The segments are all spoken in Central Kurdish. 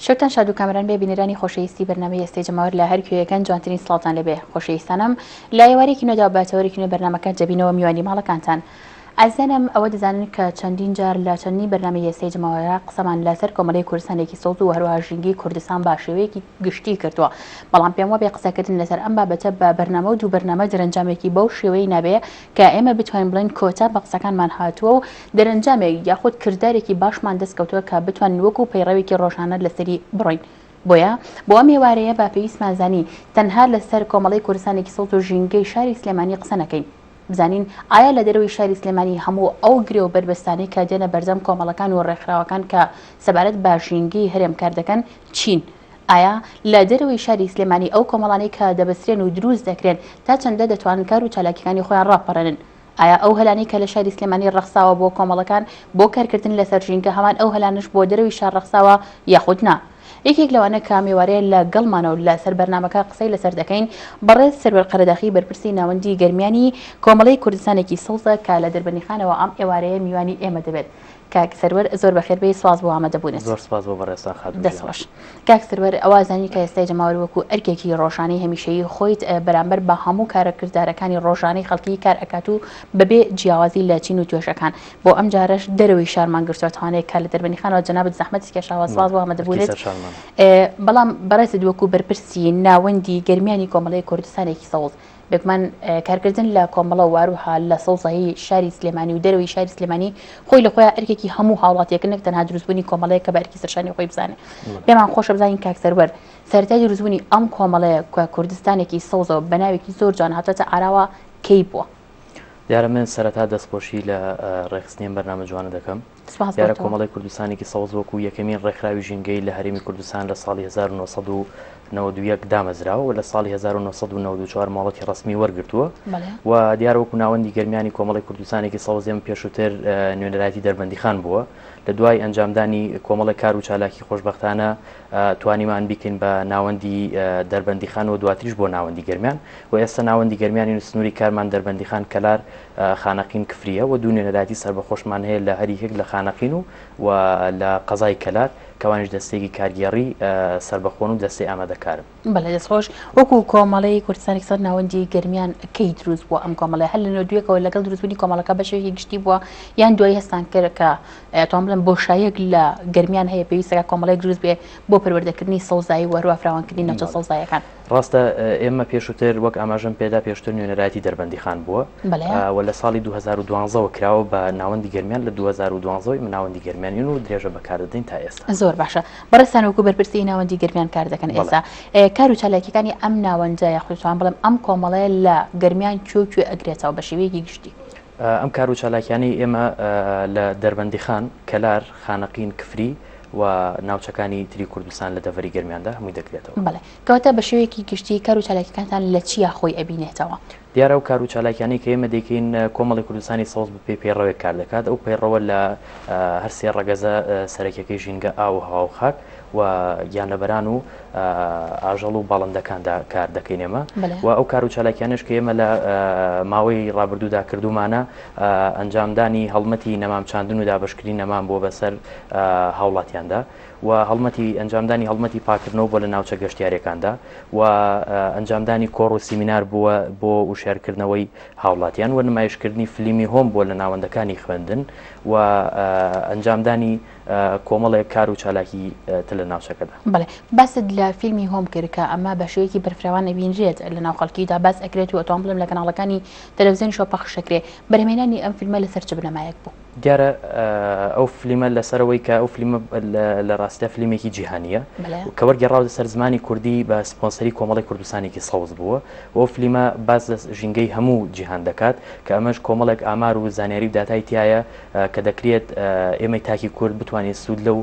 شەوتان شاد و کامەران بێ بینەرانی خۆشەویستی بەرنامەی ئێستای جەماوەر لە هەر کوێیەکەن جوانترین سڵاوتان لێبێ خۆشەویستانم لە ئێوارێکی نوێدا بە تەوەرێکی نوێ بەرنامەکە دەبینەوە میوانی ماڵەکانتان ئازیزانم ئەوە دەزانن کە چەندین جار لە چەندین بەرنامەی ئێستای جەماوەرە قسەمان لەسەر کۆمەڵەی کوردستانێکی سەوز و هەروەها ژینگەی کوردستان بە شێوەیەکی گشتی کردووە بەڵام پێم وابێ قسەکردن لەسەر ئەم بابەتە بە بەرنامە و دوو بەرنامە دەرەنجامێکی بەو شێوەی نابێ کە ئێمە بتوانین بڵێین کۆتا بە قسەکانمان هاتووە و دەرەنجامێک یاخود کردارێکی باشمان دەستکەوتووە کە بتوانین وەکو پەیڕەوێکی ڕۆژانە لەسەری بڕۆین. بۆیە بۆ ئەم ئێوارەیە بە پێویستمان زانی تەنها لەسەر کۆمەڵەی کوردستانێکی سەوز و ژینگەی شاری سلێمانی قسە نەکەین، بزانین ئایا لە دەرەوەی شاری سلێمانی هەموو ئەو گرێ و بەربەستانەی کە دێنە بەردەم کۆمەڵەکان و ڕێکخراوەکان کە سەبارەت بە ژینگەی هەرێم کار دەکەن چین؟ ئایا لە دەرەوەی شاری سلێمانی ئەو کۆمەڵانەی کە دەبەسترێن و دروست دەکرێن تا چەندە دەتوانن کار و چالاکیەکانی خۆیان ڕاپەڕێنن؟ ئایا ئەو هەلانەی کە لە شاری سلێمانی ڕەخساوە بۆ کۆمەڵەکان بۆ کارکردن لەسەر ژینگە هەمان ئەو هەلانەش بۆ دەرەوەی شار ڕەخساوە یاخود نا؟ یەکێک لەوانە کە ئەم ئێوارەیە لە گەڵمانە و لەسەر بەرنامەکە قسەی لەسەر دەکەین بەڕێز سەروەر قەرەداخی بەرپرسی ناوەندی گەرمیانی کۆمەڵەی کوردستانێکی سەوزە کە لە دەربەندیخانەوە ئەم ئێوارەیە میوانی ئێمە دەبێت. کاک سەروەر زۆر بەخێر بێی سپاس بۆ ئامادەبوونت. زۆر سپاس بۆ بەڕێزتان خاتوو دەست گیان. خۆش کاک سەروەر ئەوە ئەزانی کە ئێستای جەماوەر وەکو ئەرکێکی ڕۆژانەی هەمیشەیی خۆیت بەرامبەر بە هەموو کارە کردارەکانی ڕۆژانەی خەڵکی کار ئەکات و بەبێ جیاوازی لە چین و توێژەکان بۆ ئەم جارەش دەرەوەی شارمان گرتووەتەوانەیە کە لە دەربەندیخانەوە جەنابت زەحمەتت کێشاوە سپاس بەڵێ بۆ ئەرکی ئامادەبوونت سەرشانمانە. بەڵام بەڕێزت وەکو بەرپرسی ناوەندی گەرمیانی کۆمەڵەی کوردستانێکی سەوز بێگومان کارکردن لە کۆمەڵە و هەروەها لە سەوزایی شاری سلێمانی و دەرەوەی شاری سلێمانی خۆی لە خۆیان ئەرکێکی هەموو هاوڵاتیەکە نەک تەنها دروستبوونی کۆمەڵەیە کە بە ئەرکی سەرشانی خۆی بزانێ پێمان خۆشە بزانین کاک سەروەر سەرەتای دروستبوونی ئەم کۆمەڵەیە کە کوردستانێکی سەوزەوە بە ناوێکی زۆر جوان هاتۆتە ئاراوە کەی بووە؟ دیارە من سەرەتا دەستخۆشی لە ڕێکخستنی ئەم بەرنامە جوانە دەکەم. سپاس بۆ دیارە تۆ. کۆمەڵەی کوردستانێکی سەوز وەکو یەکەمین ڕێکخراوی ژینگەیی لە هەرێمی کوردستان لە ساڵی 1991 دامەزراوە و لە ساڵی 1994 مۆڵەتی ڕەسمی وەرگرتووە بەڵێ. و دیارە وەکو ناوەندی گەرمیانی کۆمەڵەی کوردستانێکی سەوز ئێمە پێشووتر نوێنەرایەتی دەربەندیخان بووە لە دوای ئەنجامدانی کۆمەڵێک کار و چالاکی خۆشبەختانە توانیمان بیکەین بە ناوەندی دەربەندیخان و دواتریش بۆ ناوەندی گەرمیان و ئێستا ناوەندی گەرمیانی و سنووری کارمان دەربەندیخان کەلار خانەقین کفرییە و دوو نوێنەرایەتی سەربەخۆشمان هەیە لە هەریەکێک لە خانەقین و و لە قەزای کەلار کەوانیش دەستەیەکی کارگێڕی سەربەخۆن و دەستەی ئامادەکارن. بەڵێ دەست خۆش. وەکو کۆمەڵەی کوردستانی سەر ناوەندی گەرمیان کەی دروست بووە ئەم کۆمەڵەیە؟ هەر لە نۆدویەکەوە لەگەڵ دروستبوونی کۆمەڵەکە بەشێکی گشتی بووە یان دوایی هەستان کرد کە ئەتوانم بڵێم بۆشاییەک لە گەرمیان هەیە پێویستەکە کۆمەڵەیەک دروست بێ بۆ پەروەردەکردنی سەوزایی و هەروەها فراوانکردنی ناوچە سەوزایەکان؟ ڕاستە ئێمە پێشووتر وەک ئاماژەم پێدا پێشتر نوێنەرایەتی دەربەندیخان بووە و لە ساڵی 2012 وە کراوە بە ناوەندی گەرمیان لە 2012 ئێمە ناوەندی گەرمیانین و درێژە بەکار دەدەین تا ئێستا. زۆر باشە بەڕێزتان وەکو بەرپرسی ناوەندی گەرمیان کار دەکەن ئێستا کار و چالاکیەکانی ئەم ناوەندە یاخود توان بڵێم ئەم کۆمەڵەیە لە گەرمیان کوێ و کوێ ئەگرێتەوە بە شێوەیەکی گشتی؟ ئەم کار و چالاکیانەی ئێمە لە دەربەندیخان، کەلار، خانەقین، کفری و ناوچەکانی تری کوردستان لە دەڤەری گەرمیاندا هەمووی دەگرێتەوە. بەڵێ. کەواتە بە شێوەیەکی گشتی کار و چالاکیەکانتان لە چیا خۆی ئەبینێتەوە؟ دیارە ئەو کار و چالاکیانەی کە ئێمە دەیکەین کۆمەڵی کوردستانی سەوز بە پێی پەیڕەوێک کار دەکات، ئەو پەیڕەوە لە هەر سێ ڕەگەزە سەرەکیەکەی ژینگە، ئاو و هەوا و خاک و گیانلەبەران و ئاژەڵ و باڵندەکاندا کار دەکەین ئێمە و ئەو کار و چالاکیانەش کە ئێمە لە ماوەی ڕابردوودا کردوومانە ئەنجامدانی هەڵمەتی نەمام چاندن و دابەشکردنی نەمام بووە بەسەر هاوڵاتیاندا و هەڵمەتی ئەنجامدانی هەڵمەتی پاکردنەوە بۆ لە ناوچە گەشتیاریەکاندا و ئەنجامدانی کۆڕ و سیمینار بووە بۆ وشیارکردنەوەی هاوڵاتیان و نمایشکردنی فلیمی هۆم بووە لە ناوەندەکانی خوێندن و ئەنجامدانی کۆمەڵێک کار و چالاکی تر لە ناوچەکەدا. بەڵێ باست لە فیلمی هۆم کرد کە ئەمە بە شێوەیەکی بەرفراوان ئەبینرێت لە ناو خەڵکیدا باس ئەکرێت و ئەتوانم بڵێم لە کەناڵەکانی تەلەفزیۆنیشەوە پەخش ئەکرێ بەرهەمهێنانی ئەم فیلمە لەسەر چ بنەمایەک بوو؟ دیارە ئەو فلیمە لەسەرەوەی کە ئەو فلیمە لە ڕاستیا فلیمێکی جیهانییە کە وەرگێڕاوتە سەر زمانی کوردی بە سپۆنسەری کۆمەڵی کوردستانێکی سەوز بووە و ئەو فلیمە باس لە ژینگەی هەموو جیهان دەکات کە ئەمەش کۆمەڵێک ئامار و زانیاری و داتای تایە کە دەکرێت ئێمەی تاکی کورد بتوانین سوود لەو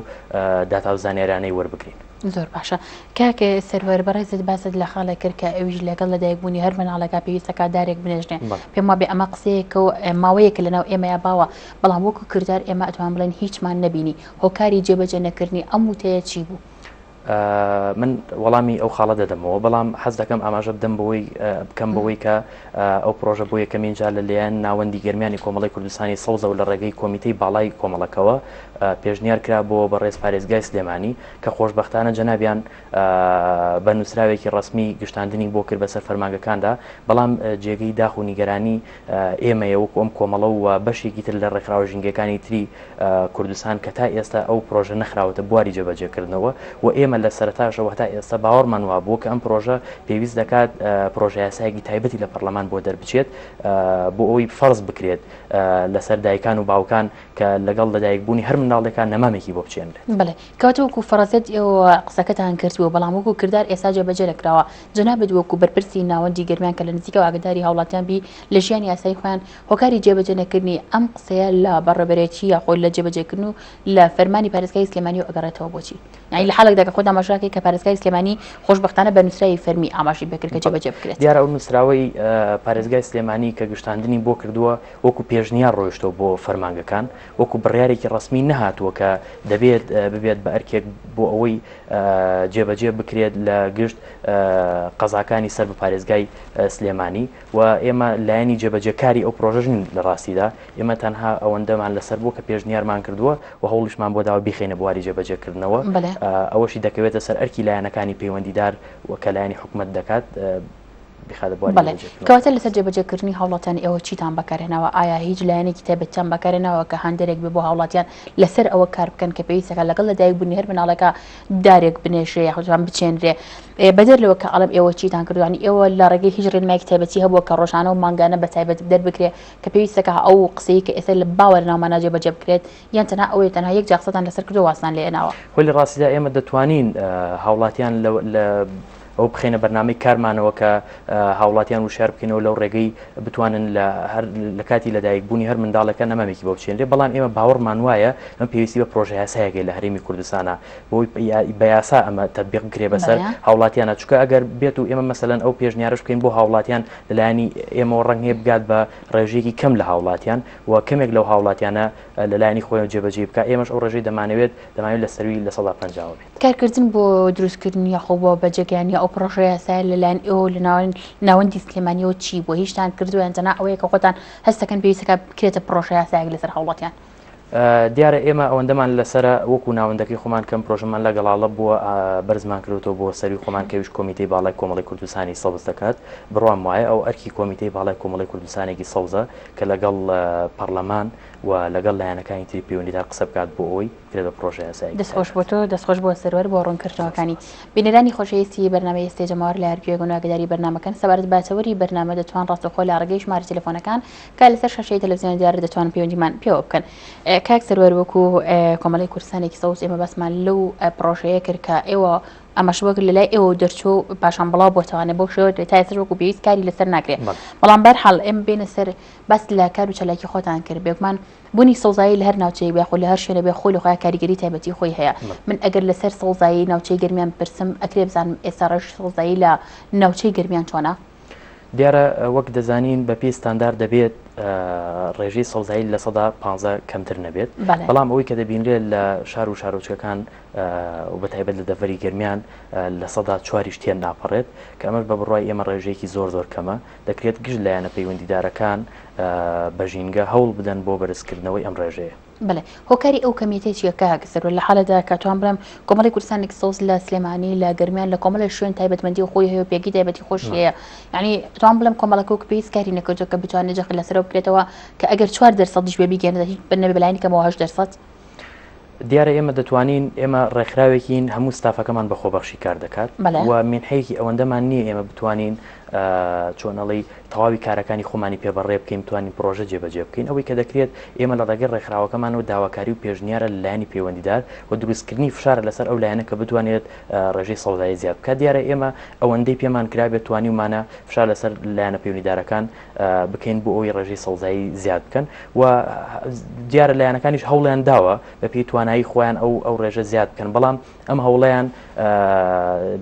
داتا و زانیارانەی وەربگرین. زۆر باشە کاک سەروەر بەڕێزت باست لە خاڵێک کرد کە ئەویش لەگەڵ لەدایکبوونی هەر مناڵێکا پێویستە کا دارێک بنێژنێ پێم وابێ ئەمە قسەیەکە و ماوەیەکە لەناو ئێمەیا باوە بەڵام وەکو کردار ئێمە ئەتوان بڵێن هیچمان نەبینی هۆکاری جێبەجێ نەکردنی ئەم وتەیە چی بوو؟ من وەڵامی ئەو خاڵە دەدەمەوە بەڵام حەز دەکەم ئاماژە بدەم بەوەی بکەم بەوەی کە ئەو پرۆژە بۆ یەکەمین جار لە لایەن ناوەندی گەرمیانی کۆمەڵی کوردستانی سەوزەوە لە ڕێگەی کۆمیتەی باڵای کۆمەڵەکەوە پێشنیار کرا بۆ بەڕێز پارێزگای سلێمانی کە خۆشبەختانە جەنابیان بە نووسراوێکی ڕەسمی گشتاندنی بۆ کرد بەسەر فەرمانگەکاندا بەڵام جێگەی داخ و نیگەرانی ئێمەیە وەکو ئەم کۆمەڵە و بەشێکی تر لە ڕێکخراوە ژینگەکانی تری کوردستان کە تا ئێستا ئەو پرۆژە نەخراوەتە بواری جێبەجێکردنەوە و ئێمە لە سەرەتاشەوە هەتا ئێستا باوەڕمان وابووە کە ئەم پرۆژە پێویست دەکات پرۆژە یاسایەکی تایبەتی لە پەرلەمان بۆ دەربچێت بۆ ئەوەی فەرز بکرێت لەسەر دایکان و باوکان کە لەگەڵ لەدایکبوونی هەر منداڵێکا نەمامێکی بۆ بچێنرێت. بەڵێ کەواتە وەکو فەرەزیەت ئێوە قسەکەتان کردووە بەڵام وەکو کردار ئێستا جێبەجێ نەکراوە جەنابت وەکو بەرپرسی ناوەندی گەرمیان کە لە نزیکەوە ئاگاداری هاوڵاتیان بی لە ژیانی یاسایی خۆیان هۆکاری جێبەجێ نەکردنی ئەم قسەیە لە بەڕێوەبەرێتی یاخۆ لە جێبەجێکردن و لە فەرمانی پارێزگای سلێمانیەوە ئەگەڕێتەوە بۆچی؟ یانی لە حاڵێکدا کە خۆت ئاماژەکەی کە پارێزگای سلێمانی خۆشبەختانە بە نووسراوی فەرمی ئاماژەی پێکرد کە جێبەجێ بکرێت. دیارە ئەو نووسراوەی پارێزگای سلێمانی کە گشتاندنی بۆ کردووە وەکو پێشنیار ڕۆیشتەوە بۆ فەرمانگەکان، وەکو بڕیارێکی ڕەسمی نەهاتووە کە دەبێت ببێت بە ئەرکێک بۆ ئەوەی جێبەجێ بکرێت لە گشت قەزاکانی سەر بە پارێزگای سلێمانی و ئێمە لایەنی جێبەجێکاری ئەو پرۆژەش نین لە ڕاستیدا ئێمە تەنها ئەوەندەمان لەسەر بووە کە پێشنیارمان کردووە و هەوڵیشمان بۆ داوە بیخەینە بواری جێبەجێکردنەوە ئەوەشی دەکەوێتە سەر ئەرکی لایەنەکانی پەیوەندیدار و کە لایەنی حکومەت دەکات بیخاتە بواری بەڵێ کەواتە لەسەر جێبەجێکردنی هاوڵاتیان ئێوە چیتان بەکارهێناوە ئایا هیچ لایەنێکی تایبەتیان بەکارهێناوە کە هاندەرێک بێ بۆ هاوڵاتیان لەسەر ئەوە کار بکەن کە پێویستەکە لەگەڵ لەدایک بوونی هەر مناڵێکە دارێک بنێژێ یاخود بچێنرێ بەدەر لەوە کە ئەڵێم ئێوە چیتان کردووە یانی ئێوە لە ڕێگەی هیچ ڕێنمایەکی تایبەتی هەبووە کە ڕۆژانە و مانگانە بە تایبەت دەربکرێ کە پێویستەکە ئەو قسەی کە ئێستا لە باوە لە ناومانا جێبەجێ بکرێت یان تەنها ئەوەیە تەنها یەک جار قسەتان لەسەر کردووە وازتان لێ هێناوە؟ خۆی لە ڕاستیدا ئێمە دەتوانین هاوڵاتیان لە ئەوە بخەینە بەرنامەی کارمانەوە کە هاوڵاتیان وشیار بکەینەوە لەو ڕێگەی بتوانن لە هەر لە کاتی لەدایکبوونی هەر منداڵێکە نەمامێکی بۆ بچێنرێ بەڵام ئێمە باوەڕمان وایە ئەم پێویستی بە پرۆژە یاسایەکەی لە هەرێمی کوردستانە بۆی بە یاسا ئەمە تەتبیق بکرێ بەسەر هاوڵاتیانە چونکە ئەگەر بێت و ئێمە مەسەلەن ئەو پێشنیارەش بکەین بۆ هاوڵاتیان لەلایەنی ئێمەوە ڕەنگ هەیە بگات بە ڕێژەیەکی کەم لە هاوڵاتیان و کەمێک لەو هاوڵاتیانە لەلایەنی خۆیان جێبەجێی بکات ئێمەش ئەو ڕێژەی دەمانەوێت دەمانەوێت لە سەروی 50%ەوە بێت. کارکردن بۆ دروستکردنی یاخۆ بۆ بەجێگەیاندنی ئەو پڕۆژە یاسایە لەلایەن ئێوە لە ناوەندی سلێمانیەوە چی بووە؟ هیچتان کردووە یان تەنها ئەوەیە کە خۆتان هەست دەکەن پێویستەکە بکرێتە پڕۆژە یاسایەک لەسەر هاوڵاتیان؟ دیارە ئێمە ئەوەندەمان لەسەرە وەکو ناوەندەکەی خۆمان کەم پرۆژەمان لە گەڵاڵە بووە بەرزمان کردوەوە بۆ سەروی خۆمان کەویش کۆمیتەی باڵای کۆمەڵی کوردستانی سەوز دەکات بڕوام وایە ئەو ئەرکی کۆمیتەی باڵای کۆمەڵی کوردستانێکی سەوزە کە لەگەڵ پەڕلەمان و لەگەڵ لایەنەکانی تری پەیوەندیدار قسە بکات بۆ ئەوەی بکرێت بە پرۆژە یاسایەکی دەست خۆش بۆ تۆ دەست خۆش بۆ سەروەر بۆ ڕوونکردنەوەکانی. بینەرانی خۆشەویستی بەرنامەی ئێستای جەماوەر لە هەر کوێ بن و ئاگاداری بەرنامەکەن سەبارەت بە تەوەری بەرنامە دەتوان ڕاستەوخۆ لە ڕێگەی ژمارە تەلەفۆنەکان کە لەسەر شاشەی تەلەفزیۆن دیارە دەتوانن پەیوەندیمان پێوە بکەن. کاک سەروەر وەکو کۆمەڵەی کوردستانێکی سەوز ئێمە باسمان لەو پڕۆژەیە کرد کە ئێوە ئەمەش وەک لەلای ئێوە دەرچوو و پاشان بڵاو بۆتەوانێ بەو شێوە تا ئێستاش وەکو پێویست کاری لەسەر ناکرێ بەڵام بەرحاڵ ئێمە بێنە سەر باس لە کار و چالاکی خۆتان کرد بێگومان بوونی سەوزایی لە هەر ناوچەیەک بێ یاخود لە هەر شوێنێک بێ خۆی لە خۆیا کاریگەری تایبەتی خۆی هەیە من ئەگەر لەسەر سەوزایی ناوچەی گەرمیان بپرسم ئەکرێ بزانم ئێستا ڕێژەی سەوزایی لە ناوچەی گەرمیان چۆنە؟ دیارە وەک دەزانین بە پێی ستاندارد دەبێت ڕێژەی سەوزایی 15% کەمتر نەبێت بەڵام ئەوەی کە دەبینرێت لە شار و شارۆچکەکان و بە تایبەت لە دەڤەری گەرمیان 4%یش تێن ناپەڕێت کە ئەمەش بە بڕوای ئێمە ڕێژەیەکی زۆر زۆر کەمە دەکرێت گشت لایەنە پەیوەندیدارەکان بە ژینگە هەوڵ بدەن بۆ بەرزکردنەوەی ئەم ڕێژەیە. بەڵێ هۆکاری ئەو کەمیەتەی چیە کاک سەروەر لە حاڵێدا کە توان بڵێم کۆمەڵی کوردستانێک سەوز لە سلێمانی لە گەرمیان لە کۆمەڵێک شوێن تایبەتمەندی خۆی هەیە و پێگەی تایبەتی خۆشی هەیە یعنی توان بڵێم کۆمەڵەکە وەک پێویست کاری نەکردووە کە بتوانێت جەخت لەسەرەوە بکرێتەوە کە ئەگەر 4 دەرسەدیش بێ بیگەێنێتە هیچ نەبێ بەلایەنی کەمەوە 8 دەرسەد. دیارە ئێمە دەتوانین، ئێمە ڕێکخراوێکین هەموو ستافەکەمان بە خۆبەخشی کار دەکات و مینحەیەکی ئەوەندەمان نییە ئێمە بتوانین چۆن ئەڵێی تەواوی کارەکانی خۆمانی پێ بەڕێ بکەین بتوانین پرۆژە جێبەجێ بکەین ئەوەی کە دەکرێت ئێمە لە ڕێگەی ڕێکخراوەکەمانەوە داواکاری و پێشنیارە لە لایەنی پەیوەندیدار و دروستکردنی فشارە لەسەر ئەو لایەنە کە بتوانێت ڕێژەی سەوزایی زیاد بکات دیارە ئێمە ئەوەندەی پێمان کرابێت توانیومانە فشار لەسەر لایەنە پەیوەندیدارەکان بکەین بۆ ئەوەی ڕێژەی سەوزایی زیاد بکەن و دیارە لایەنەکانیش هەوڵیان داوە بە پێی توانایی خۆیان ئەو ئەو ڕێژە زیاد بکەن بەڵام ئەم هەوڵیان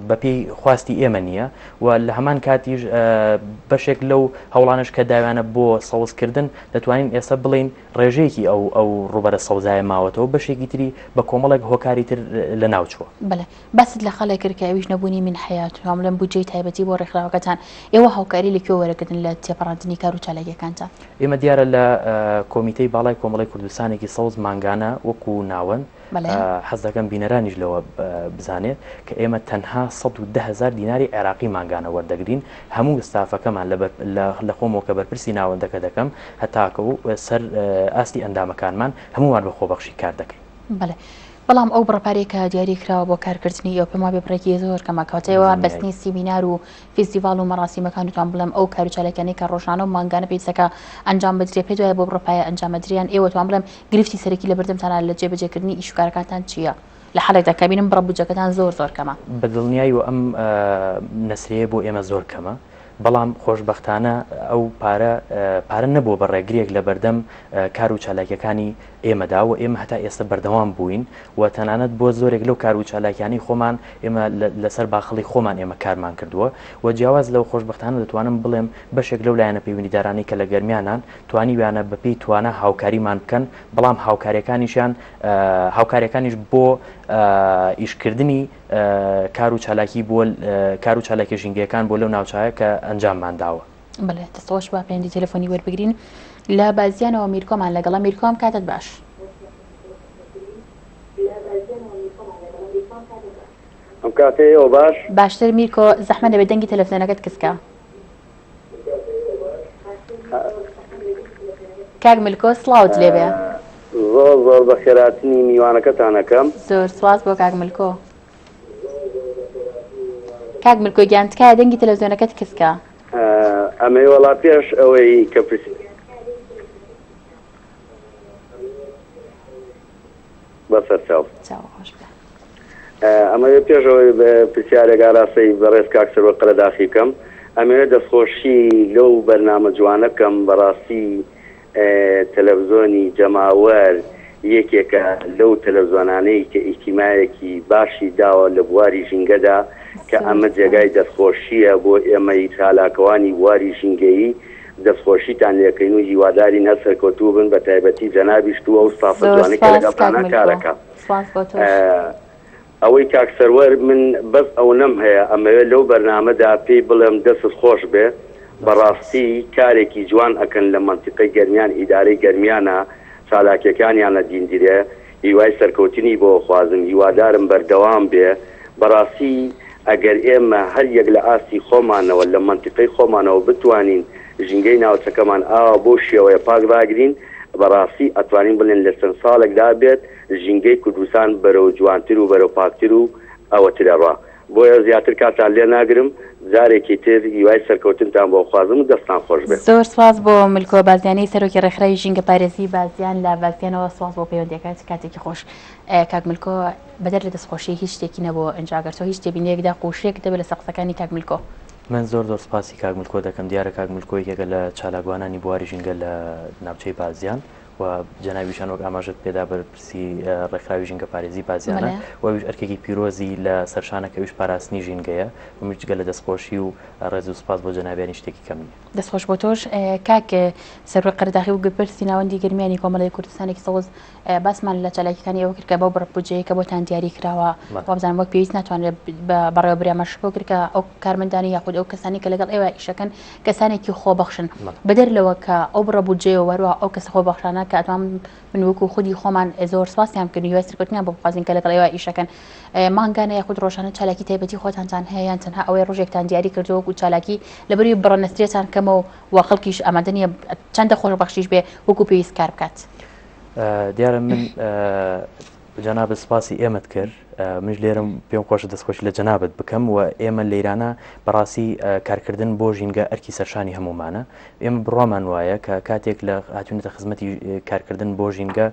بەپێی خواستی ئێمە نییە و لە هەمان کاتیش بەشێک لەو هەوڵانەش کە داویانە بۆ سەوزکردن دەتوانین ئێستا بڵێین ڕێژەیەکی ئەو ئەو ڕووبەرە سەوزایە ماوەتەوە بەشێکی تری بە کۆمەڵێک هۆکاری تر لەناوچووە. بەڵێ باست لە خاڵێک کرد کە ئەویش نەبوونی مینحەیات و بڵێم بودجەی تایبەتی بۆ ڕێکخراوەکەتان، ئێوە هاوکاری لە کوێ وەرەگرن لە تێپەڕاندنی کار و چالاکیەکانتان؟ ئێمە دیارە لە کۆمیتەی باڵای کۆمەڵەی کوردستانێکی سەوز مانگانە وەکو ناوەند حەز دەکەم بینەرانیش لەوە بزانێت کە ئێمە تەنها 110 هەزار دیناری عێراقی مانگانە وەردەگرین هەموو ستافەکەمان لە خۆمەوە کە بەرپرسی ناوەندەکە دەکەم هەتاکە و سەر ئاستی ئەندامەکانمان هەموومان بە خۆبەخشی کار دەکەین. بەڵێ بەڵام ئەو بڕە پارەی کە دیاری کراوە بۆ کارکردنی ئێوە پێم وابێ بڕێکی زۆر کەمە کەواتە ئێوە بەستنی سیمینار و فیستیڤاڵ و مەراسیمەکان وتوان بڵێم ئەو کار و چالاکیانەی کە ڕۆژانە و مانگانە پێویستەکە ئەنجام بدرێ پێت وایە بۆ بڕە پایە ئەنجام ئەدریان ئێوە توان بڵێم گرفتی سەرەکی لە بەردەمتانە لە جێبەجێکردنی ئیش و کارەکانتان چییە لە حاڵێکدا کە بینم بڕە بودجەکەتان زۆر زۆر کەمە؟ بە دڵنیایەوە ئەم نەسرەیە بۆ ئێمە زۆر کەمە بەڵام خۆشبەختانە ئەو پارە پارە نەبووە بە ڕێگرێک لە بەردەم کار و چالاکیەکانی ئێمەدا و ئێمە هەتا ئێستا بەردەوام بووین و تەنانەت بۆ زۆرێک لەو کار و چالاکیانەی خۆمان ئێمە لەسەر باخەڵی خۆمان ئێمە کارمان کردووە و جیاواز لەو خۆشبەختانە دەتوانم بڵێم بەشێک لەو لایەنە پەیوەندیدارانەی کە لە گەرمیانان توانیویانە بەپێی توانا هاوکاریمان بکەن بەڵام هاوکاریەکانیشیان هاوکاریەکانیش بۆ ئیشکردنی کار و چالاکی بۆ کار و چالاکی ژینگەیەکان بۆ لەو ناوچایە کە ئەنجاممان داوە. بەڵێ دەست خۆش با پەیوەندی تەلەفۆنی وەربگرین لە بازیانەوە میرکۆمان لەگەڵە میرکۆم کاتت باش. ئەم کاتەی ئێوە باش؟ باشتر میرکۆ زەحمەت نەبێت دەنگی تەلەفزیۆنەکەت کز کە. کاک ملکۆ سڵاوت لێبێ. زۆر زۆر بەخێراتنی میوانەکەتان ئەکەم. زۆر سواس بۆ کاک ملکۆ. کاک ملکۆ گیان تکایە دەنگی تەلەفزیۆنەکەت کز کە. ئەمەی وەڵا پێش ئەوەی کە پرس بەسەر چاو. چاو خۆش بێ. ئەمەوێ پێش ئەوەی پرسیارێک ئاراستەی بەڕێز کاک سەروەر قەرەداخی بکەم ئەمەوێ دەستخۆشی لەو بەرنامە جوانە بکەم بەڕاستی تەلەفزۆنی جەماوەر یەکێکە لەو تەلەفزۆنانەی کە ئیهتیمایەکی باشی داوە لە بواری ژینگەدا کە ئەمە جێگای دەستخۆشییە بۆ ئێمەی چالاکوانی بواری ژینگەیی دەستخۆشیتان لێکەین و هیوادارین هەر سەرکەوتوو بن بە تایبەتی جەنابیشت و ئەو ستافە جوانەی کە لەگەڵتانە کارەکا. ئەوەی کاک سەروەر من بەس ئەونەم هەیە ئەمەوێ لەو بەرنامەدا پێی بڵێم دەستت خۆش بێ بەڕاستی کارێکی جوان ئەکەن لە مەنتیقەی گەرمیان ئیدارەی گەرمیانە چالاکیەکانیان ئەدیندرێ هیوای سەرکەوتنی بۆ ئەخوازم هیوادارم بەردەوام بێ بەڕاستی ئەگەر ئێمە هەر یەک لە ئاستی خۆمانەوە لە مەنتیقەی خۆمانەوە بتوانین ژینگەی ناوچەکەمان ئاوا بەو شێوەیە پاک ڕاگرین بەڕاستی ئەتوانین بڵێن لە چەند ساڵێکدا بێت ژینگەی کوردستان بەرەو جوانتر و بەرەو پاکتر و ئەوەتر ئەڕوا. بۆیە زیاتر کاتتان لێ ناگرم، جارێکی تر هیوای سەرکەوتنتان بۆ ئەخوازم و دەستتان خۆش بێ. زۆر سوپاس بۆ ملکۆ بازیانی سەرۆکی ڕێکخراوی ژینگەپارێزی بازیان لە بازیانەوە سوپاس بۆ پەیوەندیەکەت کاتێکی خۆش کاک ملکۆ بەدەر لە دەستخۆشی هیچ شتێکی نەبوو ئینجا گەر تۆ هیچ تێبینیەک دەق و شتێکت هەبێ لەسەر قسەکانی کاک ملکۆ. من زۆر زۆر سوپاسی کاک ملکۆ دەکەم دیارە کاک ملکۆ یەکێکە لە چالاکوانانی بواری ژینگە لە ناوچەی بازیان و جەنابیشان وەک ئاماژەت پێدا بەرپرسی ڕێکخراوی ژینگەپارێزی بازیانە و ئەویش ئەرکێکی پیرۆزی لە سەرشانە کە ئەویش پاراستنی ژینگەیە و منیش جگە لە دەستخۆشی و ڕێز و سوپاس بۆ جەنابیانی شتێکی کەم نییە. دەستخۆش بۆ تۆش کاک سەروەر قەرەداغی و بەرپرسی ناوەندی گەرمیانی کۆمەڵەی کوردستانێکی سەوز باسمان لە چالاکیەکانی ئەوە کرد کە بەو بڕە بودجەیە کە بۆتان دیاری کراوە وابزانم وەک پێویست ناتوانرێت بەڕێوە برێ ئەمەش بۆ کرد کە ئەو کارمەندانی یاخود ئەو کەسانی کە لەگەڵ ئێوە ئیشەکەن کەسانێکی خۆبەخشن بەدەر لەوە کە ئەو بڕە بودجەیە و هەروەها ئەو کەسە خۆبەخشانە کە ئەتوانم من وەکو خودی خۆمان زۆر سوپاسیان بکەین و هیوای سەرکەوتنیان بۆ بخوازین کە لەگەڵ ئێوە ئیشەکەن مانگانە یاخود ڕۆژانە چالاکی تایبەتی خۆتانتان هەیە یان تەنها ئەوەی ڕۆژێکتان دیاری کردووە وەکو چالاکی لەبەروی بڕە نەسرێتان کەمە و خەڵکیش ئامادە نییە چەندە خۆشبەخشیش بێ وەکو پێویست کار بکات. دیارە من جەنابت سپاسی ئێمەت کرد منش لێرم پێم خۆشە دەستخۆشی لە جەنابت بکەم و ئێمە لەیرانە بەڕاستی کارکردن بۆ ژینگە ئەرکی سەرشانی هەمومانە ئێمە بڕوامان وایە کە کاتێک لە هاتوونەتە خزمەتی کارکردن بۆ ژینگە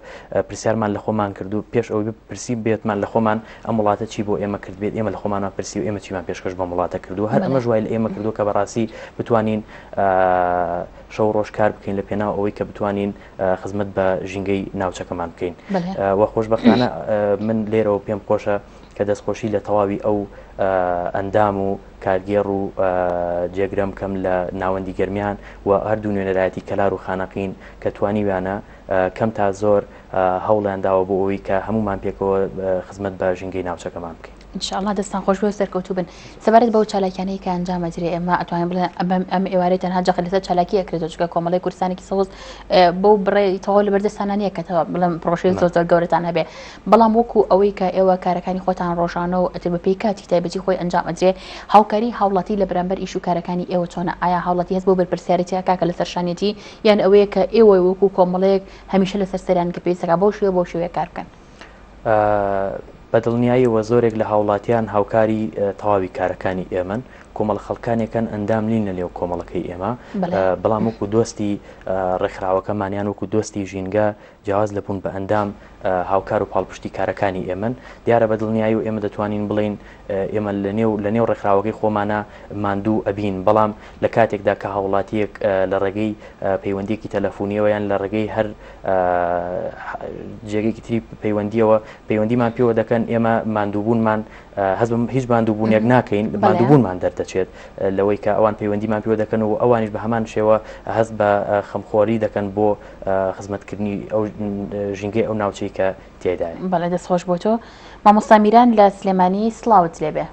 پرسیارمان لە خۆمان کرد و پێش ئەوەی پرسی بێتمان لە خۆمان ئەم وڵاتە چی بۆ ئێمە کرد بێت ئێمە لە خۆمانمان پرسی و ئێمە چیمان پێشکەش بەم وڵاتە کردو هەر ئەمەش وای لە ئێمە کردو کە بەڕاستی بتوانین شەو ڕۆژ کار بکەین لە پێناو ئەوەی کە بتوانین خزمەت بە ژینگەی ناوچەکەمان بکەین و خۆشبەختانە من لێرەوە پێم خۆشە. کە دەستخۆشی لە تەواوی ئەو ئەندام و کارگێڕ و جێگرەم بکەم لە ناوەندی گەرمیان و هەردوو نوێنەرایەتی کەلار و خانەقین کە توانیویانە کەم تا زۆر هەوڵیان داوە بۆ ئەوەی کە هەموومان پێکەوە خزمەت بە ژینگەی ناوچەکەمان بکەین. ان شاء اللە دەستان خۆش بێ و سەرکەوتوو بن. سەبارەت بەو چالاکیانەی کە ئەنجام ئەدرێ ئێمە ئەتوانین بڵێن ئەم ئەم ئێوارەی تەنها جەخت لەسەر چالاکی ئەکرێتەوە چونکە کۆمەڵەی کوردستانێکی سەوز بەو بڕێ تەواو لەبەردەستانە نییە کە تەواو بڵێم پڕۆژەی زۆر زۆر گەورەتان هەبێ بەڵام وەکو ئەوەی کە ئێوە کارەکانی خۆتان ڕۆژانە و ئەتر بەپێی کاتی تایبەتی خۆی ئەنجام ئەدرێ هاوکاری هاوڵاتی لە بەرامبەر ئیش و کارەکانی ئێوە چۆنە ئایا هاوڵاتی هەست بۆ بەرپرسیارێتی ئەکا کە لەسەر شانیەتی یان ئەوەیە کە ئێوە وەکو کۆمەڵەیەک هەمیشە لەسەر سەریان کە پێویستەکە بەو شێوە بەو شێوەیە کار بکەن؟ بە دڵنیاییەوە زۆرێک لە هاوڵاتیان هاوکاری تەواوی کارەکانی ئێمەن، کۆمەڵە خەڵکانێکن ئەندام نین لە نێو کۆمەڵەکەی ئێمە، بەڵام وەکو دۆستی ڕێکخراوەکەمان یان وەکو دۆستی ژینگە جیاواز لە بوون بە ئەندام هاوکار و پاڵپشتی کارەکانی ئێمەن. دیارە بە دڵنیایی و ئێمە دەتوانین بڵێین ئێمە لە نێو لە نێو ڕێکخراوەکەی خۆمانە ماندوو ئەبین، بەڵام لە کاتێکدا کە هاوڵاتییەک لە ڕێگەی پەیوەندییەکی تەلەفونییەوە یان لە ڕێگەی هەر جێگەیەکی تری پەیوەندیەوە پەیوەندیمان پێوە دەکەن ئێمە ماندووبوونمان هەز هیچ ماندووبوونێک ناکەین ماندووبوونمان دەردەچێت لەوەی کە ئەوان پەیوەندیمان پێوە دەکەن و ئەوانیش بە هەمان شێوە هەست بە خەمخۆری دەکەن بۆ خزمەتکردنی ئەو ژینگەی ئەو ناوچەی کە تێدایە. بەڵێ دەست خۆش بۆ تۆ مامۆستا میران لە سلێمانی سڵاوت لێبێ.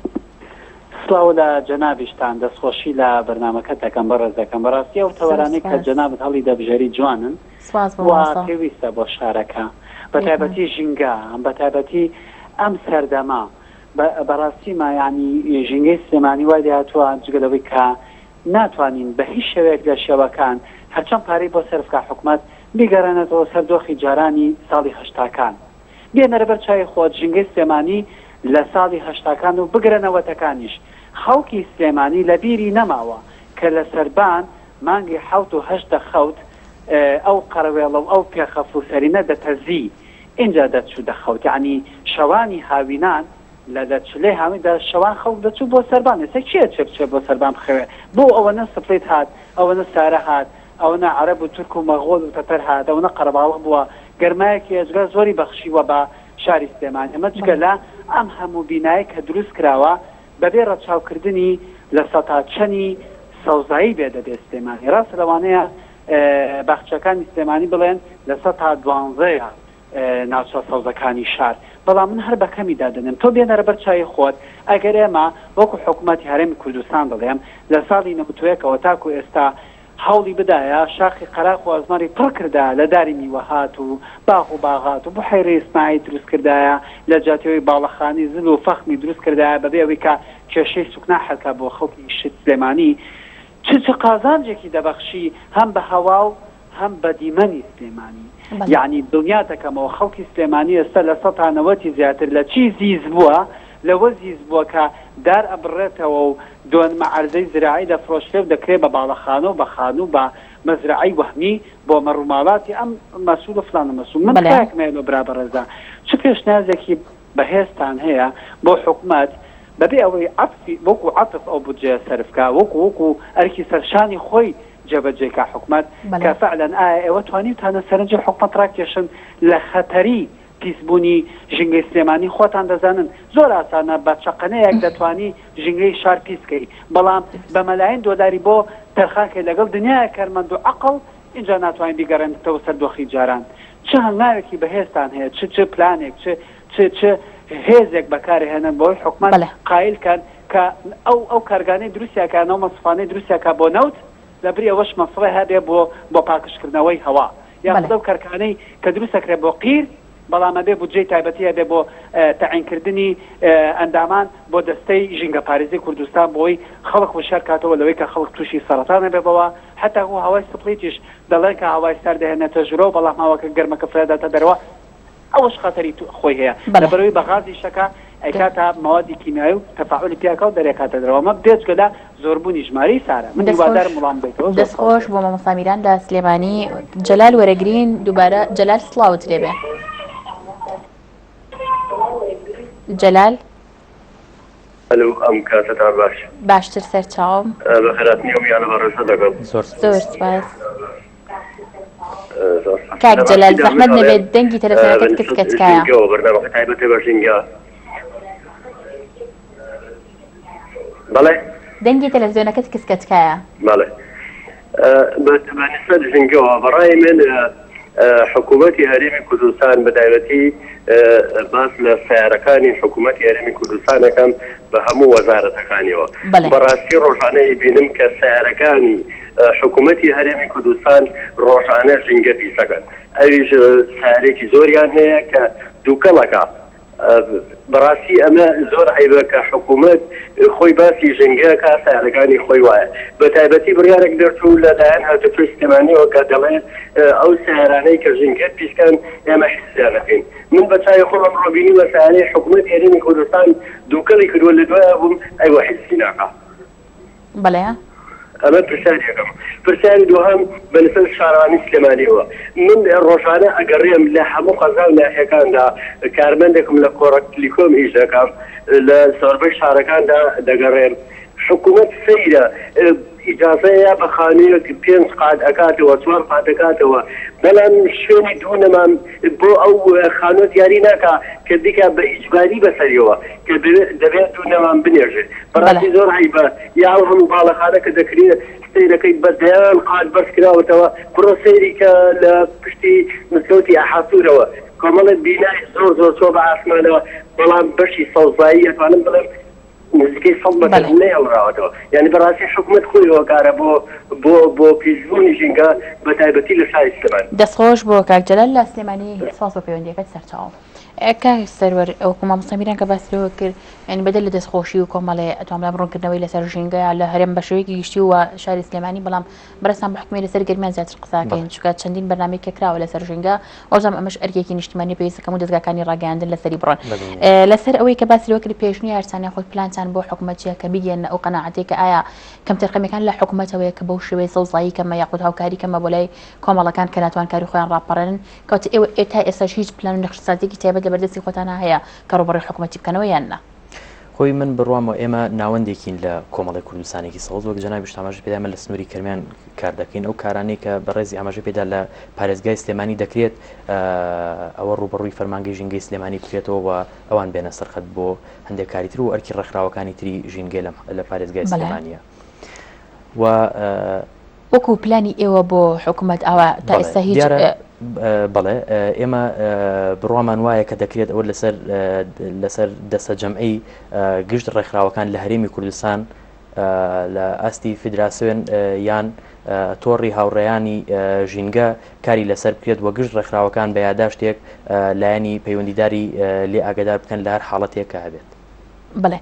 سڵاو لە جەنابیشتان دەستخۆشی لە بەرنامەکەت دەکەم بەڕێز دەکەم بەڕاستی ئەو زۆر تەوەرانەی کە سوپاس. جەنابت هەڵی دەبژێری جوانن سوپاس بۆ و مامۆستا. پێویستە بۆ شارەکە بێگومان. بەتایبەتی ژینگە بەتایبەتی ئەم سەردەمە بە بەڕاستی ما یانی ژینگەی سلێمانی وای لێهاتووە جگە لەوەی کە ناتوانین بە هیچ شێوەیەک لە شێوەکان هەرچەند پارەی بۆ سەرف کا حکومەت بیگەڕێنێتەوە سەر دۆخی جارانی ساڵی هەشتاکان بێنەرە بەر چاوی خۆت ژینگەی سلێمانی لە ساڵی هەشتاکان و بگرە نەوەتەکانیش خەڵکی سلێمانی لە بیری نەماوە کە لە سەربان مانگی حەوت و هەشت دەخەوت ئەو قەرەوێڵە و ئەو پێخەف و سەرینە دەتەزی ئینجا دەچوو دەخەوت یەعنی شەوانی هاوینان لە لە چلەی هاویندا شەوان خەڵک دەچوو بۆ سەربان ئێستا کێ ئەچێ بچێ بۆ سەربان بخەوێ بۆ ئەوەنە سپڵیت هات ئەوەنە سارە هات ئەوەنە عەرەب و تورک و مەغۆل و تەتەر هات ئەوەنە قەرەباڵغ بووە گەرمایەکی ئێجگار زۆری بەخشیوە بە شاری سلێمانی ئەمە جگە لە ئەم هەموو بینایەی کە دروست کراوە بەبێ ڕەچاوکردنی لە سەتا چەنی سەوزایی بێ دەبێ سلێمانی ڕاستە لەوانەیە باخچەکانی سلێمانی بڵێن لە سەتا دوانزەیە ناوچە سەوزەکانی شار بەڵام من هەر بە کەمی دادەنێم تۆ بێنەرە بەر چاوی خۆت ئەگەر ئێمە وەکو حکومەتی هەرێمی کوردستان دەڵێم لە ساڵی نەوتویەکەوە تاکو ئێستا هەوڵی بدایە شاخی قەراخ و ئەزمەڕی پڕ کردایە لە داری میوەهات و باغ و باغات و بوحەیرەی سناعی دروست کردایە لە جیاتی ئەوەی باڵەخانەی زل و فەخمی دروست کردایە بەبێ ئەوەی کە کێشەی سوکنا حەل کا بۆ خەڵکی سلێمانی چ چ قازانجێکی دەبەخشی هەم بە هەوا و هەم بە دیمەنی سلێمانی یەعنی دڵنیاتەکەمەوە خەڵکی سلێمانی ئێستا لە سەتا نەوەتی زیاتر لە چی زیز بووە لەوە زیز بووە کە دار ئەبڕێتەوە و دۆنمە عەرزەی زراعی دەفرۆشرێ و دەکرێ بە باڵەخانە و بە خانوو بە مەزرەعەی وەهمی بۆ مەڕوماڵاتی ئەم مەسول و فلانە مەسول من تکایەکم هەیە لۆ برا بەڕێزا چ پێشنیازێکی بەهێزتان هەیە بۆ حکومەت بەبێ ئەوەی عەتفی وەکو عەتف ئەو بودجەیە سەرف کا وەکو وەکو ئەرکی سەرشانی خۆی جێبەجێ کا حکومەت کە فعلا ئایا ئێوە توانیوتانە سەرنجی حکومەت ڕاکێشن لە خەتەری پیسبوونی ژینگەی سلێمانی خۆتان دەزانن زۆر ئاسانە بە چەقەنەیەک دەتوانی ژینگەی شار پیس کەی بەڵام بە مەلاین دۆلاری بۆ تەرخان کەی لەگەڵ دنیایەک کارمەند و عەقڵ ئینجا ناتوانین بیگەڕێنتەوە سەر دۆخی جاران. چ هەنگاوێکی بەهێزتان هەیە، چ چ پلانێک، چ چ چ هێزێک بەکارهێنن بۆی حکومەت بەڵێ. قایل کەن کە ئەو ئەو کارگانەی دروستیان کە ئەو مەسرفانەی دروستیان کە بۆ نەوت لەبری ئەوەش مەسرەی هەبێ بۆ بۆ پاکژکردنەوەی هەوا یاخود بەڵێ. ئەو کەرکانەی کە دروست ئەکرێ بۆ قیر بەڵام ئەبێ بودجەی تایبەتی هەبێ بۆ تەعین کردنی ئەندامان بۆ دەستەی ژینگەپارێزی کوردستان بۆی خەڵک وشیار کاتەوە لەوەی کە خەڵک توشی سەرەتان ئەبێ بەوە هەتاکو هەوای سپڵیتیش دەڵێن کە هەوای سارد دەهێنێتە ژورەوە بەڵام هەواکە گەرمەکە فرێداتە دەرەوە ئەوەش خەتەری خۆی هەیە بەڵێ. لەبەرئەوەی بە غازی شەکە ئەیکاتە مەوادی کیمیایی و تەفاعولی پێ ئەکا و دەرێکاتە دەرەوە ئەمە بێجگە لە زۆربوونی ژمارەی سارە من دەست خۆش هیوادارم وڵام بدەیتەوە زۆر دەست سپاس خۆش بۆ مامۆستا میران لە سلێمانی جەلال وەرەگرین دووبارە جەلال سڵاوت لێبێ جەلال ئەلو ئەم کاتەتان باش. باشتر سەرچاوم. بەخێرهاتنی ئەو میانە بەڕێزە دەکەم. زۆر زۆر سپاس. سپاس. زۆر سپاس. کاک لە جەلال ڕاستیدا من زەحمەت ئەڵێم نەبێت دەنگی تەلەفزیۆنەکەت بە کز نسبەت کە تکایە. ژینگەوە بەرنامەکە تایبەتە بە ژینگە. بەڵێ. دەنگی تەلەفزیۆنەکەت کز کە تکایە. بەڵێ بە نسبەت ژینگەوە بەڕای من حکوومەتی هەرێمی کوردستان بە تایبەتی باس لە سەیارەکانی حکوومەتی هەرێمی کوردستان ئەکەم بە هەموو وەزارەتەکانیەوە بەڵێ. بەڕاستی ڕۆژانە ئەیبینم کە سەیارەکانی حکوومەتی هەرێمی کوردستان ڕۆژانە ژینگە پیسەکەن ئەویش سەیارێکی زۆریان هەیە کە دووکەڵەکە بەڕاستی ئەمە زۆر عەیبە کە حکوومەت خۆی باسی ژینگە کا سەیارەکانی خۆی وایە بەتایبەتی بڕیارێک دەرچوو لە لایەن هاتوچۆی سلێمانیەوە کە دەڵێ ئەو سەیارانەی کە ژینگە پیسکەن ئێمە حیزیان ئەکەین من بە چاوی خۆم ئەمڕۆ بینیمە سەیارەی حکوومەت هەرێمی کوردستان دووکەڵی کردووە لە دوایە بووم ئەیوە حیزی ناکا. بەڵێ. ئەمە پرسیاری یەکەم. پرسیاری دووهەم بە نسبەت شارەوانی سلێمانیەوە. من ڕۆژانە ئەگەڕێم لە هەموو قەزا و ناحیەکاندا کارمەندێکم لە کۆڕەک تلیکۆم ئیش دەکەم لە زۆربەی شارەکاندا دەگەڕێم حکوومەت سەیرە ئیجازەیە بە خانوویەک پێنج قات ئەکاتەوە چوار قات ئەکاتەوە بەڵام شوێنی دوو نەمام بۆ ئەو خانووە دیاری ناکا کە بیکا بە ئیجباری بەسەریەوە کە دەبێت دوو نەمام بنێژێ بەڕاستی زۆر عەیبە یا ئەو هەموو باڵەخانە کە دەکرێ سەیرەکەی بە دەیان قات بەرز کراوەتەوە بڕۆ سەیری کە لە پشتی مزگەوتی ئەحاسورەوە کۆمەڵێک بینای زۆر زۆر چوە بە ئاسمانەوە بەڵام بەشی سەوزایی ئەتوانم بڵێم نزیکەی سەد مەتر نەهێڵراوەتەوە یانی بەڕاستی حکومەت خۆی هۆکارە بۆ بۆ بۆ پیسبوونی ژینگە بە تایبەتی لە شاری سلێمانی. دەستخۆش بۆ کاک جەلال لە سلێمانی سپاس بۆ پەیوەندیەکەت سەرچاوم. کاک سەروەر وەکو مامۆستا میران کە باسی لەوە کرد یانی بەدەر لە دەستخۆشی و کۆمەڵێ ئەتوانم بڵێم ڕوونکردنەوەی لەسەر ژینگە لە هەرێم بە شێوەیەکی گشتی و شاری سلێمانی بەڵام بەڕێزتان بە حوکمی لەسەر گەرمیان زیاتر قساکەین چونکە چەندین بەرنامەی کە کراوە لەسەر ژینگە وەزم ئەمەش ئەرکێکی نیشتمانی پێویستە کەم و دەزگاکانی ڕاگەیاندن لەسەری بڕۆن لەسەر ئەوەی کە باسی لەوە کرد پێشنیارتان یاخود پلانتان بۆ حکومەت چییە کە بیگەن ئەو قەناعەتەی کە ئایا کەمتەرخەمیەکان لە حکومەتەوەیە کە بەو شێوەیە سەوزایی کەمە یاخود هاوکاری کەمە بۆ لای کۆمەڵەکان کە ناتوان کاری خۆیان ڕاپەڕێنن کەواتە ئێوە تا ئێستاش هیچ پلان و نەخشەسازیەکی تایبەت لەبەردەستی خۆتانا هەیە کە ڕووبەڕووی حکومەتی بکەنەوە یان نا؟ خۆی من بڕوامەوە ئێمە ناوەندێکین لە کۆمەڵی کوردستانێکی سەوز وەک جەنابیشت ئاماژەت پێدا ئێمە لە سنووری کەرمیان کار دەکەین ئەو کارانەی کە بەڕێزی ئاماژەی پێدا لە پارێزگای سلێمانی دەکرێت ئەوە ڕووبەڕووی فەرمانگەی ژینگەی سلێمانی بکرێتەوە و ئەوان بێنە سەرخەت بۆ هەندێک کاری تر و ئەرکی ڕێکخراوەکانی تری ژینگەی لە پارێزگای سلێمانیە و وەکو پلانی ئێوە بۆ حکومەت ئاوا تا ئێستا هیچ دیارە بەڵێ ئێمە بڕوامان وایە کە دەکرێت ئەوە لەسەر لەسەر دەستە جەمعی گشت ڕێکخراوەکان لە هەرێمی کوردستان لە ئاستی فیدراسیۆن یان تۆڕی هاوڕێیانی ژینگە کاری لەسەر بکرێت و گشت ڕێکخراوەکان بە یاداشتێک لایەنی پەیوەندیداری لێ ئاگدار بکەن لە هەر حاڵەتێک کە هەبێت. بەڵێ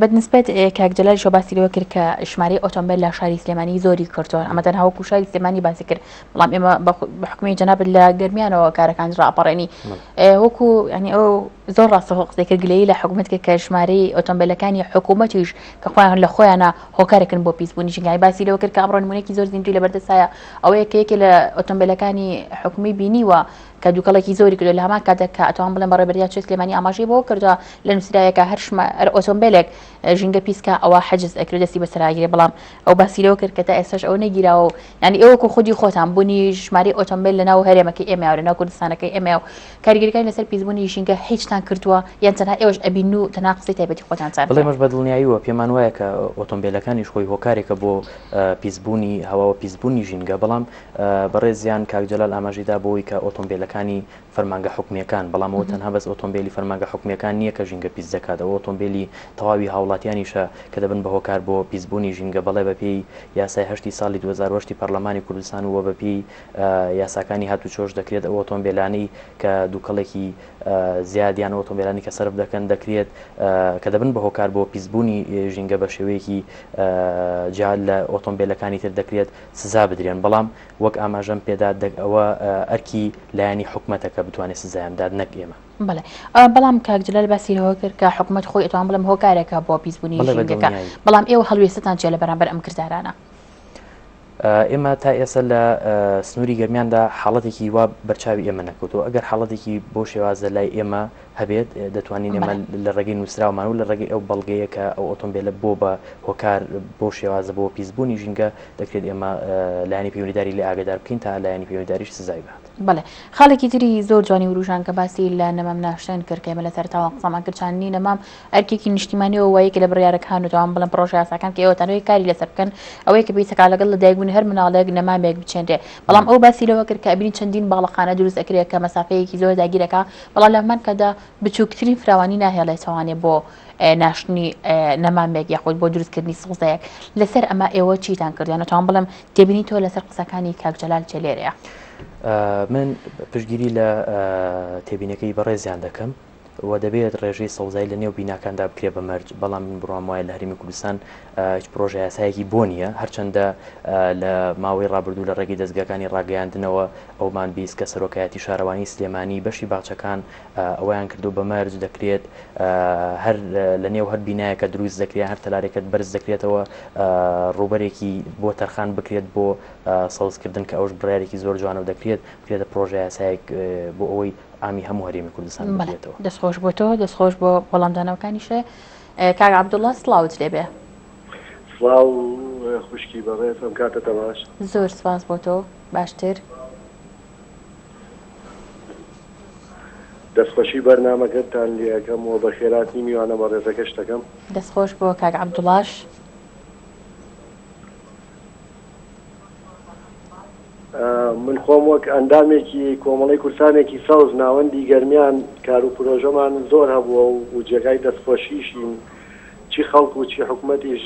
بەنسبەت کاک جەلالیشەوە باسی لەوە کرد کە ژمارەی ئۆتۆمبێل لە شاری سلێمانی زۆری کردووە ئەمە تەنها وەکو شاری سلێمانی باسی کرد بەڵام ئێمە بە حکومی جەنابت لە گەرمیانەوە کارەکان ڕاپەڕێنی وەکو ینی ئەو زۆر ڕاستەخۆ قسەی کرد گلەیی لە حکوومەت کرد کە ژمارەی ئۆتۆمبیلەکانی حکوومەتیش کە خۆیان لە خۆیانە هۆکارێکن بۆ پیسبوونی ژینگای باسی لەوە کرد کە ئەمڕۆ نمونەیەکی زۆر زیندوی لەبەردەستایە ئەوەیە کە یەکێ لە ئۆتۆمبیلەکانی حکومی بینیوە کە دووکەڵێکی زۆری کردووە لە هەمان کاتدا کە ئەتوانم بڵێم بەڕێوەبەری هاتوچۆی سلێمانی ئاماژەی بەوە کردووە لە نووسراوێکا هەر شمە هەر ئۆتۆمبێلێک ژینگە پیس کا ئەوە حەجز ئەکرێت دەستی بەسەرا ئەگیرێ بەڵام ئەو باسی لەوە کرد کە تا ئێستاش ئەوە نەگیراوە و یانی ئێوە وەکو خودی خۆتان بوونی ژمارەی ئۆتۆمبێل لەناو هەرێمەکەی ئێمەیا و لەناو کوردستانەکەی ئێمەیا و کاریگەریەکانی لەسەر پیسبوونی ژینگە هیچتان کردووە یان تەنها ئێوەش ئەبین و تەنها قسەی تایبەتی خۆتانتان بەڵێ ئێمەش بە دڵنیاییەوە پێمان وایە کە ئۆتۆمبێلەکانیش خۆی هۆکارێکە بۆ پیسبوونی هەوا و پیسبوونی ژینگە بەڵام بەڕێزیان کاک جەلال ئاماژەی دا بەوەی کە ئۆتۆمبێلەکانی فەرمانگە حکومییەکان، بەڵام ئەوە تەنها بەس ئۆتۆمبێلی فەرمانگە حکومییەکان نییە کە ژینگە پیس دەکات، ئەوە ئۆتۆمبێلی تەواوی هاوڵاتیانیشە کە دەبن بە هۆکار بۆ پیسبوونی ژینگە، بەڵێ بەپێی یاسای هەشتی ساڵی 2008 ی پەڕلەمانی کوردستان و بەپێی یاساکانی هاتوچۆش دەکرێت ئەو ئۆتۆمبێلانەی کە دووکەڵێکی زیاد یان ئۆتۆمبێلانی کە سەرف دەکەن دەکرێت کە دەبن بە هۆکار بۆ پیسبوونی ژینگە بە شێوەیەکی جیا لە ئۆتۆمبێلەکانی تر دەکرێت سزا بدرێن، بەڵام وەک ئاماژەم پێدا دەک ئەوە ئەرکی لایەنی حکومەتە کە بتوانێت سزایان بدات نەک ئێمە. بەڵێ بەڵام کاک جەلال باسی لەوە کرد کە حکومەت خۆی ئەتوانم بڵێم هۆکارێکە بۆ پیسبوونی بەڵێ بە ژینگەکە، دڵنیایی. بەڵام ئێوە هەڵوێستتان چیە لە بەرامبەر ئەم کردارانە؟ ئێمە تا ئێستا لە سنووری گەرمیاندا حاڵەتێکی وا بەرچاوی ئێمە نەکەوتووە، ئەگەر حاڵەتێکی بەو شێوازە لای ئێمە هەبێت دەتوانین ئێمە لە ڕێگەی نووسراومان و لە ڕێگەی ئەو بەڵگەیە کە ئەو ئۆتۆمبیلە بۆ بە هۆکار بۆ شێوازە بۆ پیسبوونی ژینگە دەکرێت ئێمە لایەنی پەیوەندیداری لێ ئاگادار بکەین تا لایەنی پەیوەندیداریش سزای بات. بەڵێ خاڵێکی تری زۆر جوانی وروژان کە باسی لە نەمام ناشتن کرد کە ئێمە لە سەرەتاوە قسەمان کرد چاندنی نەمام ئەرکێکی نیشتیمانیەوە وە یەکێ لە بڕیارەکان و تەوان بڵێم پڕۆژە یاساکان کە ئێوەتانەوەی کاری لەسەر بکەن ئەوەیە کە پێویستەکە لەگەڵ لەدایکبوونی هەر مناڵێک نەمامێک بچێنرێ بەڵام ئەو باسی لەوە کرد کە ئەبینین چەندین باڵەخانە دروست ئەکرێ کە مەسافەیەکی زۆر داگیرەکا بەڵام لە هەمان کاتدا بچووکترین فراوانی ناهێڵێتەوانێ بۆ ناشتنی نەمامێک یاخود بۆ دروستکردنی سەوزایەک لەسەر ئەمە ئێوە چیتان کرد یان ئەتوانم بڵێم تێبینی تۆ لەسەر قسەکانی کاک جەلال چیە لێرەیە؟ من پشتگیری لە تێبینەکەی بەڕێزیان دەکەم و دەبێت ڕێژەی سەوزایی لە نێو بیناکاندا بکرێت بە مەرج، بەڵام من بڕوام وایە لە هەرێمی کوردستان هیچ پرۆژە یاسایەکی بۆ نییە، هەرچەندە لە ماوەی ڕابردوو لە ڕێگەی دەزگاکانی ڕاگەیاندنەوە ئەومان 20 کە سەرۆکایەتی شارەوانی سلێمانی بەشی باخچەکان ئەوەیان کردو بە مەرج دەکرێت هەر لە نێو هەر بینایەکە دروست دەکرێت هەر تەلارێکت بەرز دەکرێتەوە ڕووبەرێکی بۆ تەرخان بکرێت بۆ سەوزکردن کە ئەوش بڕیارێکی زۆر جوانە و دەکرێت بکرێتە پرۆژە یاسایەک بۆ ئەوەی عامی هەموو هەرێمی کوردستان بکرێتەوە. دەستخۆش بۆ تۆ دەستخۆش بۆ وەڵامدانەوەکانیشێ کاک عەبدوڵڵا سڵاوت لێبێ. سڵاو خوشکی بەڕێز ئەم کاتەتە باش. زۆر سپاس بۆ تۆ باشتر. دەستخۆشی بەرنامەکەتان لێ ئەکەم و بەخێراتنی میوانە بەڕێزەکەشت ئەکەم. دەستخۆش بۆ کاک عەبدوڵاش. من خۆم وەک ئەندامێکی کۆمەڵەی کورسانێکی سەوز ناوەندی گەرمیان کارو پرۆژەمان زۆر هەبووە و جێگای دەستخۆشیشین چی خەڵک و چی حکومەتیش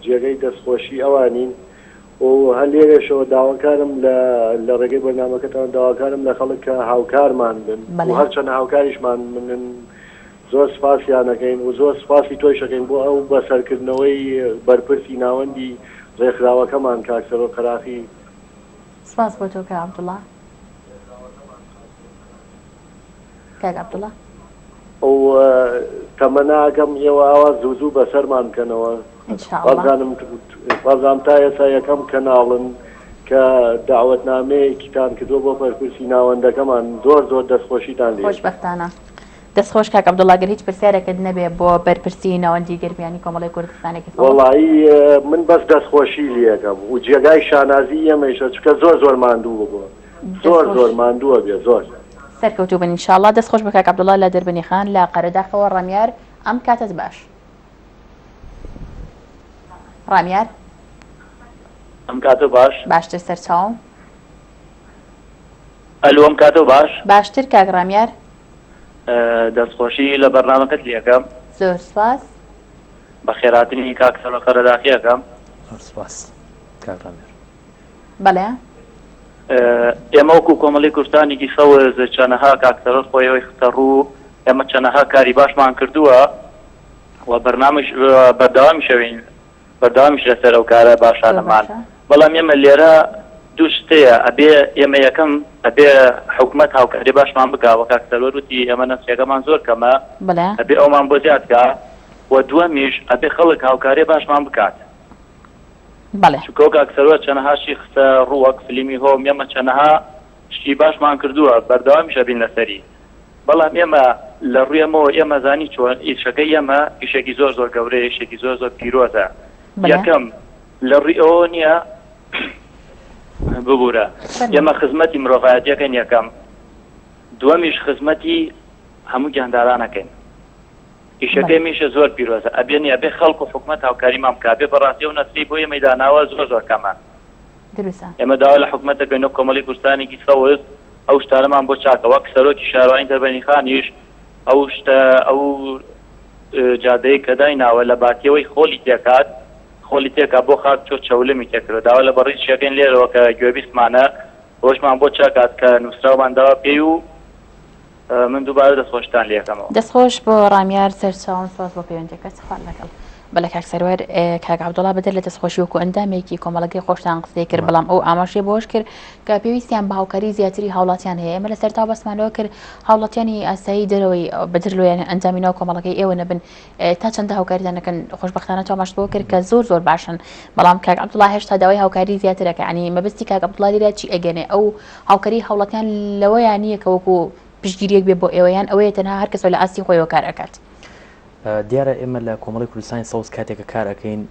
جێگەی دەستخۆشی ئەوانین و هەر لێرەشەوە داواکارم لە لە ڕێگەی بەرنامەکەتان داواکارم لە خەڵک کە هاوکارمان بن و هەرچەند هاوکاریشمان منن زۆر سپاسیان ئەکەین و زۆر سپاسی تۆیش ئەکەین بۆ ئەو بەسەرکردنەوەی بەرپرسی ناوەندی ڕێکخراوەکەمان کاک سەرۆک قەراخی. سپاس بۆ تۆ کاک عەبدوڵا. کاک عەبدوڵا. و تەمەنا ئەکەم ئێوە ئاوا زوو زوو بەسەرمان بکەنەوە. ان شاء اللە. وابزانم وابزانم تا ئێستا یەکەم کەناڵن کە دەعوەتنامەیەکتان کردووە بۆ بەرپرسی ناوەندەکەمان زۆر زۆر دەستخۆشیتان لێ. خۆشبەختانە. دەست خۆش کاک عەبدوڵا گەر هیچ پرسیارێکت نەبێ بۆ بەرپرسی ناوەندی گەرمیانی کۆمەڵەی کوردستانێکی سەوز. وەڵایی من بەس دەست خۆشی لێکەم و جێگای شانازی ئێمەیشە چونکە زۆر زۆر ماندوو ببوە زۆر زۆر ماندووە بێ زۆر. سەرکەوتوو بن ان شاء اللە دەست خۆش بە کاک عەبدوڵا لە دەربەنی خان لە قەرەداخەوە ڕامیار ئەم کاتەت باش. ڕامیار. ئەم کاتە باش. باشتر سەرچاوم. ئەلو ئەم کاتەو باش. باشتر کاک ڕامیار. دەستخۆشی لە بەرنامەکەت لێکەم. زۆر سوپاس. بەخێرهاتنی کاک سەرۆک قەرەداخی ئەکەم. زۆر سوپاس کاک ڕامیار. بەڵێ. ئێمە وەکو کۆمەڵی کوردستانێکی سەوز چەنەها کاک سەرۆک خۆی ئەوەی خستە ڕوو ئێمە چەنەها کاری باشمان کردووە و بەرنامەش بەردەوامیش ئەوین بەردەوامیش لەسەر ئەو کارە باشانەمان بەڵام ئێمە لێرە دوو شت هەیە ئەبێ ئێمە یەکەم ئەبێ حکومەت هاوکاری باشمان بکا وە کاک سەروەر وتی ئێمە نەسیەکەمان زۆر کەمە ئەبێ ئەومان بۆ زیاد کا وە دووەمیش ئەبێ خەڵک هاوکاری باشمان بکات چونکە وەک کاک سەروەر چەنەها شتی خستە ڕوو وەک فلیمی هۆم ئێمە چەنەها شتی باشمان کردووە بەردەوامیش ئەبین لەسەری بەڵام ئێمە لە ڕووی ئەمەوە ئێمە زانی چۆن ئیشەکەی ئێمە ئیشێکی زۆر زۆر گەورەیە ئیشێکی زۆر زۆر پیرۆزە یەکەم لە ڕووی ئەوەوە نییە ببوورە ئێمە خزمەتی مرۆڤایەتیەکەین یەکەم دووەمیش خزمەتی هەموو گیاندارانەکەین ئیشەکەی میشە زۆر پیرۆزە ئەبێ نیە بێ خەڵک و حکومەت هاوکاریمان بکا بێ بەڕاستی ئەو نەسری بۆ ئێمەی داناوە زۆر زۆر کەمە دروستە. ئێمە داوا لە حکومەت دەکەین وەک کۆمەڵی کوردستانێکی سەوز ئەو شتانەمان بۆ چاکە وەک سەرۆکی شارەوانی دەربەندیخانیش ئەو شتە ئەو جادەیە کە دایناوە لە باتیەوەی خۆلی تێکات خۆلی تێکا بۆ خاک چۆ چەولمی تێکرد داوا لە بەڕیزشەکەین لێرەوە کە گوێبیستمانە ئەوەشمان بۆ چاکات کە نووسراومان داوە پێی و من دووبارە دەستخۆشتان لێکەمەوە. دەستخۆش بۆ ڕامیار سەرچاوم سپاس بۆ پەیوەندیەکەت خوات لەگەڵ. بەڵێ کاک سەروەر کاک عەبدوڵا بەدەر لە دەستخۆشی وەکو ئەندامێکی کۆمەڵەکەی خۆشتان قسەی کرد بەڵام ئەو ئاماژەی بەوەش کرد کە پێویستیان بە هاوکاری زیاتری هاوڵاتیان هەیە ئێمە لە سەرتاوە باسمان لەوە کرد هاوڵاتیانی ئاسایی دەرەوەی بەدەر لۆیان ئەندامی ناو کۆمەڵەکەی ئێوە نەبن تا چەندە هاوکاریتان دەکەن خۆشبەختانە تۆ ئاماژەت بەوە کرد کە زۆر زۆر باشن بەڵام کاک عەبدوڵا هێشتا داوای هاوکاری زیاترەکە ینی مەبەستی کاک عەبدوڵا لێرە چی ئەگەنێ ئەو هاوکاری هاوڵاتیان لەوەیان نییە کە وەکو پشتگیریەک بێ بۆ ئێوە یان ئەوەیە تەنها هەر کەسەوە لە ئاستی خۆیەوە کار ئەکات؟ دیارە ئێمە لە کۆمەڵی کوردستانی سەوز کاتێک کە کار ئەکەین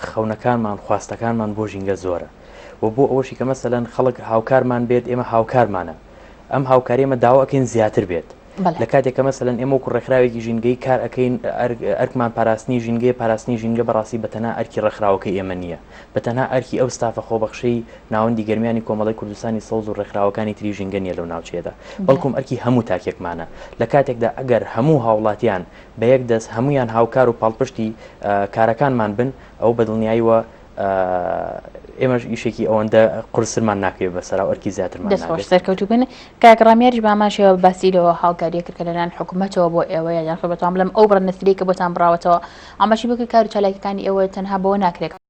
خەونەکانمان خواستەکانمان بۆ ژینگە زۆرە و و بۆ ئەوەشی کە مەسەلەن خەڵک هاوکارمان بێت ئێمە هاوکارمانە ئەم هاوکاریە ئێمە داوا ئەکەین زیاتر بێت لە کاتێک کە مەسەلەن ئێمە وەکو ڕێکخراوێکی ژینگەی کار ئەکەین ئەرکمان پاراستنی ژینگەیە پاراستنی ژینگە بەڕاستی بە تەنها ئەرکی ڕێکخراوەکەی ئێمە نییە بە تەنها ئەرکی ئەو ستافە خۆبەخشەی ناوەندی گەرمیانی کۆمەڵەی کوردستانی سەوز و ڕێکخراوەکانی تری ژینگە نییە لەو ناوچەیەدا بەڵکم ئەرکی هەموو تاکێکمانە لە کاتێکدا ئەگەر هەموو هاوڵاتیان بە یەک دەست هەمویان هاوکار و پاڵپشتی کارەکانمان بن ئەو بەدڵنیاییوە ئێمەش ئیشێکی ئەوەندە قورسترمان ناکەوێت بەسەرا و ئەرکی زیاترمان دەست خۆش نابێت. سەرکەوتوو بن کاک ڕامیاریش بە هەمان شێوە باسی لەوە هاوکاریە کرد کە لەلایەن حکوومەتەوە بۆ ئێوە یان خۆ بەتوان بڵێم ئەو بڕە نەسرەی کە بۆتان بڕاوەتەوە ئاماژەی بۆ کرد کار و چالاکیەکانی ئێوە تەنها بەوە ناکرێت.